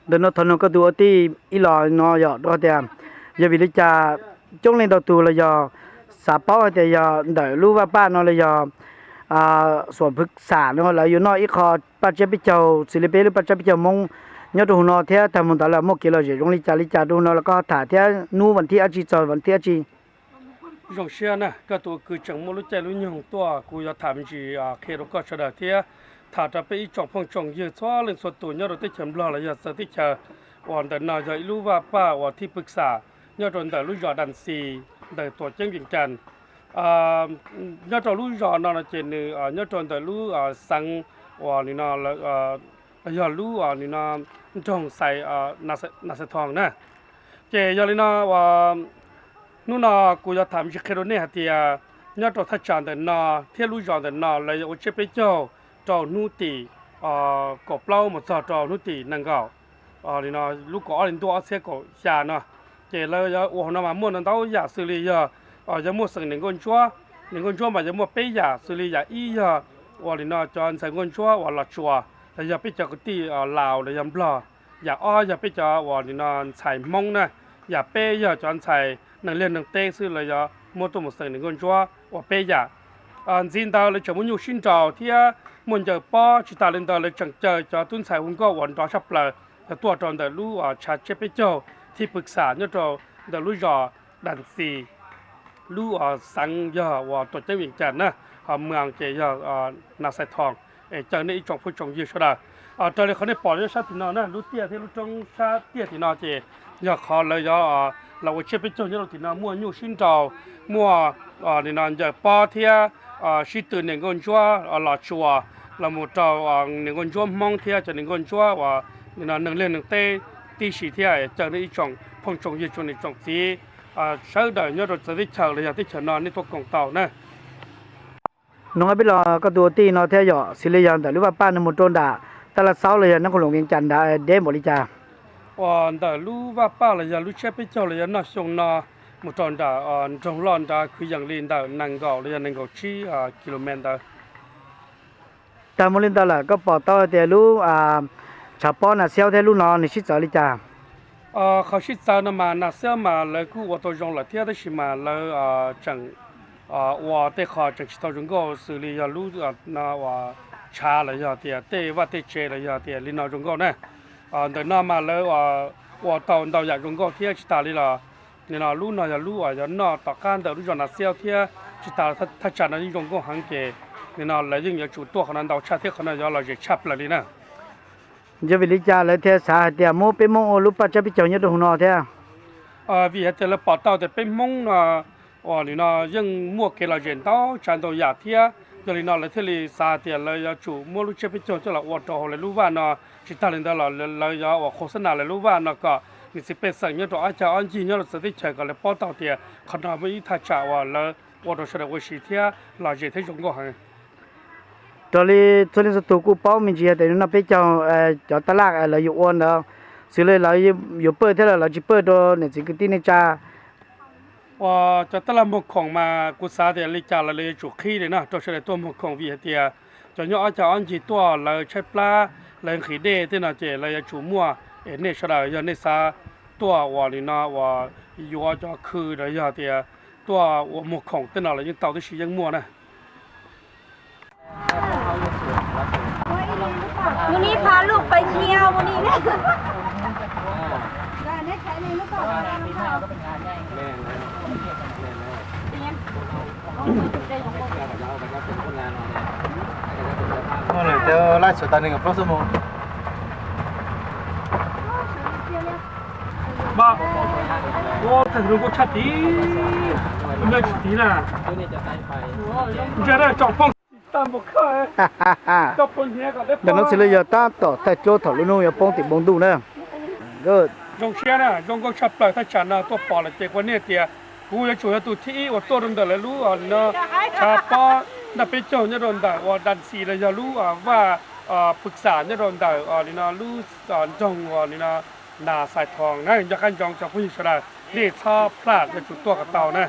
Ntawm no thov nug koj tus ua tij ib los no yog rau tias, yog vim li cas coob leej ntau tus los yog xav paub hais tias yog ntawm lub Vaj Paj no los yog Xuam Phwv Xam no lawv yuav noj ib qho paj tsiab peb caug xws li peb lub paj tsiab peb caug Hmoob nyob rau hauv no thiab tag mus ntawd lawv muaj kev lom zem zoo li cas li cas rau hauv no los koj ho tham thiab hnub vas thib dab tsi txog vas thib dab tsi. Zoo siab na, koj tus ua kwv tseem muaj lub caij lub nyoog tuaj, kuv yuav tham me ntsis qhia rau koj sawv daws thiab tham rau peb ib tsoom phooj tsoom ywg txhua leej txhua tus nyob rau teb chaws Nplog los yog txawv teb chaws, uas ntawm no yog ib lub Vaj Paj uas thib pwv xam nyob rau ntawm lub zos Das Xis ntawm tuam ceeb Vees Cas. Nyob rau lub zos no no ces nws nyob rau ntawm lub xeev uas nim no yog lub nim no nroog Xais, Nas Xais Thoo na. Ces yog li no uas hnub no kuv yuav tham me ntsis qhia rau nej hais tias nyob rau thaj tsam ntawm no thiab lub zos ntawm no lawv yuav ua tsiab peb caug rau hnub tim kaum plaub mus txog rau hnub tim nees nkaum, lub kaum ob hli ntuj ob txhiab kaum xya no. Ces lawv yuav ua hauv no mas muaj ntau ntau yam xws li yog, yog muaj xeem niam nkauj ntsuab, niam nkauj ntsuab mas yuav muaj peb yam xws li yam ib yog uas nim no cov ntxhais nkauj ntsuab uas los tsuas los yog peb cov kwv tij Laus los yog Nplog, yam ob yog peb cov uas nim no ntxhais Hmoob na, yam peb yog cov ntxhais neeg liaj neeg teb xwb los yog muab tuaj mus xeem niam nkauj ntsuab ua peb yam. Ntxiv ntawd lawv tseem muaj nyuj sib nraus thiab muaj ncaws pob, tsis tas li ntawd lawv tseem caw cov tub ntxhais hu nkauj uas nrov tshaj plaws yog tuaj rau ntawm lub tshav tsiab peb caug thib pwv xam nyob rau ntawm lub zos Das Xis, lub xeev yog uas tuam ceeb Vees Cas na, ho moos ces yog Nas Xais Thoo. Es caw nej ib tsoom phooj tsoom ywg sawv daws, raws li qhov nej pom nyob sab tim no na, lub tiaj thiab lub roob sab tiaj tim no ces yog qhov lawv yuav los ua tsiab peb caug nyob rau tim no, muaj nyuj sib nraus, muaj nim no ncaws pob thiab sib tw niam nkauj ntsuab los tsuas los mus rau niam nkauj ntsuab Hmoob thiab cov niam nkauj ntsuab uas nim no neeg liaj neeg teb tib si thiab. Caw nej ib tsoom phooj tsoom ywg tsoom niam tsoom txiv sawv daws nyob rau txawv teb chaws los yog teb chaws no nej tuaj koom tau na. Nug peb los koj tus ua tij no thiab yog xws li yog ntawm lub Vaj Paj no mus rau nram Tab Laj Xaub los yog Nab Qhoos Loos Vees Cas nrad deb npaum li cas? Uas ntawm lub Vaj Paj los yog lub tsiab peb caug los yog noj xyoo no mus rau nram nroog loj nrad kwv yees li ntawm nees nkaum los yog nees nkaum tsib kilomev ntawd. Tag mus li ntawd lawm koj pom tau hais tias lub tshav pob Nas Xiaub thiab lub no nws sib txawv li cas? Qhov sib txawv no mas Nas Xiaub mas lawv kuj ua tau zoo lawm thiab tab sis mas lawv tseem ua tej qho tseem tsis tau zoo nkauj xws li yog lub no uas tshav los yog tias tej vaj tej tsev los yog tias li no zoo nkauj na. Ntawm no mas lawv ua tau ntau yam zoo nkauj thiab tsis tas li los nim no lub no yog lub uas yuav noj tom qab ntawm lub zos Nas Xiaub thiab tsis tas thaj tsam no yeej zoo nkauj heev ces nim no lawv yeej yuav tsum tuaj qhov no ntau tshaj thiab qhov no yuav lom zem tshaj plaws li na. Yog vim li cas lawv thiaj xav hais tias muab peb Hmoob ua lub paj tsiab peb caug nyob rau hauv no thiab? Vim hais tias lawv pom tau tias peb Hmoob no uas nim no yeej muaj kev lom zem ntau tsav ntau yam thiab, yog li no lawv thiaj li xav hais tias lawv yuav tsum muab lub tsiab peb caug coj los ua rau hauv lawv lub vaj no. Tsis tas li ntawd los lawv yuav uas qhua xab nas lawv lub vaj no kom niam txiv pej xeem nyob rau ob cag ob ncig nyob rau txawv teb chaws kom lawv paub tau tias qhov no muaj ib thaj tsam uas lawv ua rau sawv daws ua si thiab lom zem thiab zoo nkauj heev. Raws li txhua leej txhua tus kuj paub me ntsis tias noj peb caug cov tab laj lawv yuav ua ntawd, xws li lawv yuav pawj thiab los lawv tsis pawj rau niam txiv kwv tij neej tsa. Uas cov tab laj muag khoom mas kuv xav tias li cas los lawv yuav tsum qhib li no rau sawv daws tuaj muag khoom vim hais tias cov nyob ob cag ob ncig tuaj lawv tshaib plab, lawv nqhis dej tej no ces lawv yuav tsum muaj. Es nej sawv daws yog nej xav tuaj uas li no uas yuav cov khw los yog tias tuaj ua muag khoom tej no los yeej tau tib si yeej muaj na. Lawv txhua tus neeg plaub xuab moos. Ua thaum zoo nkauj tshaj tid, nyob tsis tid na. Ntsia na tsoom phooj ywg, ntawm no xws li yog tab tom thaij duab thaum lub hnub yuav poob tim npoo ntuj na. Zoo siab na, zoo nkauj tshaj plaws thaj tsam no tuaj pom lawm ces kuv niaj tias kuv yuav tsum yog tus thib ib uas tuaj rau ntawm lawv lub no tshav pob ntaj peb caug nyob rau ntawm uas Das Xis los yog lub vaj pwv xam nyob rau ntawm li no lub nroog uas li no Nas Xais Thoo na. Nco qab ntsoov tsoom phooj ywg sawv daws nej txhob plaj, yuav tsum tuaj kom tau na.